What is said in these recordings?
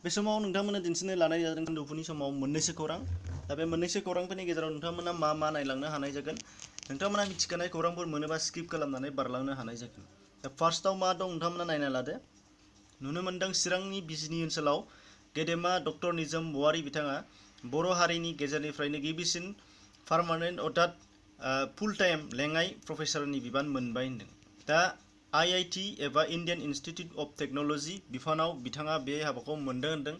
बे समाव नोंथांमोननो दिन्थिनो लानाय जादों सानजौफुनि समाव मोननैसो खौरां। दा बे मोननैसो खौरांफोरनि गेजेराव नोंथांमोना मा नायलांनो हानाय जागोन, नोंथांमोना मिथिखानाय खौरांफोर मोनोबा स्किप खालामनानै बारलांनो हानाय जागोन। दा फार्स्टआव मा दं नोंथांमोना नायना लादो। नुनो मोनदों चिरांनि बिजनी ओनसोलाव गेदेमा डक्टर निजोम औवारी बिथाङा बर' हारिनि गेजेरनिफ्रायनो गिबिसिन पार्मानेन्ट अर्थात फुल टाइम लेङाइ प्रफेसारनि बिबान मोनबाय होनदों। दा IIT एबा इन्डियान इन्स्टिट्युट अफ टेक्न'लजि बिफानाव बिथाङा बे हाबाखौ मोनदों होनदों।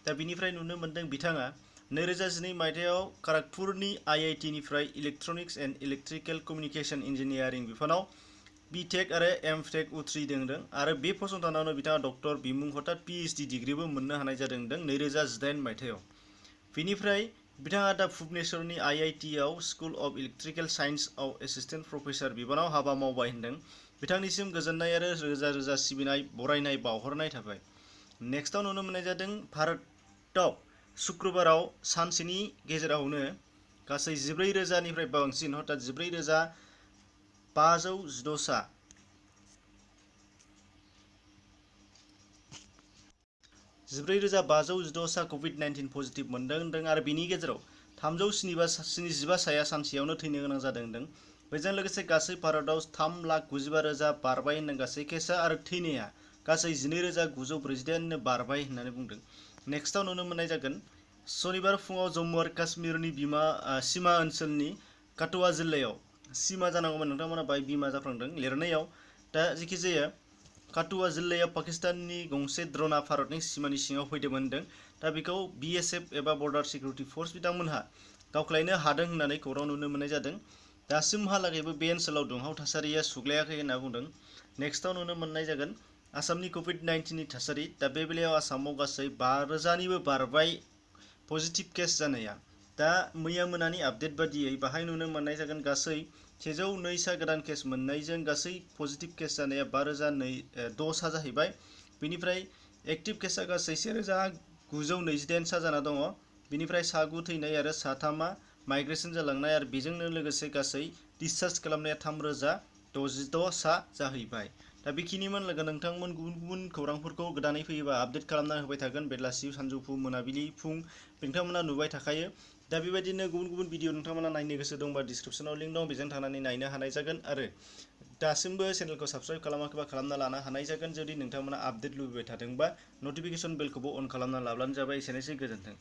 दा बिनिफ्राय नुनो मोनदों बिथाङा 2012 मायथाइयाव खड़गपुरनि IIT निफ्राय electronics and electrical communication engineering बिफानाव BTech आरो MTech उथ्रिदों आरो बे फसंथानावनो बिथाङा डक्टर बिमुं अर्थात PhD डिग्रीबो मोननो हानाय जादों 2018 मायथाइयाव। बिनिफ्राय बिथाङा दा भुबनेश्वरनि IIT आव स्कुल अफ इलेक्ट्रिकेल साइन्सआव एसिस्टेन्ट प्रफेसार बिबानाव हाबा मावबाय होनदों। बिथांनिसिम गोजोननाय आरो रोजा रोजा सिबिनाय बरायनाय बावहरनाय थाबाय। नेक्स्टआव नुनो मोननाय जादों भारतआव शुक्रबाराव सानसेनि गेजेरावनो गासै 14,000निफ्राय बांसिन अर्थात 14,516 सा 14,516 सा COVID-19 पजिटिभ मोनदों होनदों आरो बिनि गेजेराव 375 साया सानसेयावनो थैनो गोनां जादों होनदों। बेजों लोगोसे गासै भारतआव 3,95,000 बारबाय होनदों गासै केसा आरो थैनाया गासै 12,948 बारबाय होननानै बुंदों। नेक्स्टआव नुनो मोननाय जागोन शनिबार फुङाव जम्मु आरो काश्मीरनि सीमा ओनसोलनि काठुआ जिल्लायाव सीमा जानांगौमोन नोंथांमोना बाय बिमा जाफ्लांदों लिरनायाव। दा जेखिजाया काठुआ जिल्लायाव पाकिस्ताननि गंसे ड्र'ना भारतनि सीमानि सिङाव फैदोंमोन होनदों। दा बेखौ BSF एबा बर्डार सिकिउरिटि फर्स बिथांमोनहा गावख्लायनो हादों होननानै खौरां नुनो मोननाय जादों। दासिमहालागैबो बे ओनसोलाव दुंहाव थासारिया सुग्लायाखै होनना बुंदों। नेक्स्टआव नुनो मोननाय जागोन आसामनि COVID-19 नि थासारि। दा बे बेलायाव आसामाव गासै 5,000निबो बारबाय पजिटिभ केस जानाया। दा मैया मोनानि आपडेट बादियै बाहाय नुनो मोननाय जागोन गासै 102 सा गोदान केस मोननायजों गासै पजिटिभ केस जानाया 5,006 सा जाहैबाय। बिनिफ्राय एक्टिभ केसा गासै 1,928 सा जाना दङ। बिनिफ्राय सा 9 थैनाय आरो सा 3 माइग्रेसन जालांनाय आरो बेजोंनो लोगोसे गासै डिसचार्ज खालामनाया 3,066 सा जाहैबाय। दा बेखिनिमोन लोगो नोंथांमोन गुबुन खौरांफोरखौ गोदानै फैयोबा आपडेट खालामना होबाय थागोन बेलासि सानजौफु मोनाबिलि फुं नोंथांमोना नुबाय थाखायो। दा बेबायदिनो गुबुन भिडिअ नोंथांमोना नायनो गोसो दंबा डिसक्रिपसनाव लिंक दं बेजों थांनानै नायनो हानाय जागोन आरो दासिमबो चेनेलखौ साबस्क्राइब खालामाखैबा खालामना लानो हानाय जागोन जुदि नोंथांमोना आपडेट लुबैबाय थादोंबा नटिफिकेसन बेलखौबो अन खालामना लाब्लानो जाबाय। एसेनोसै गोजोन्थों।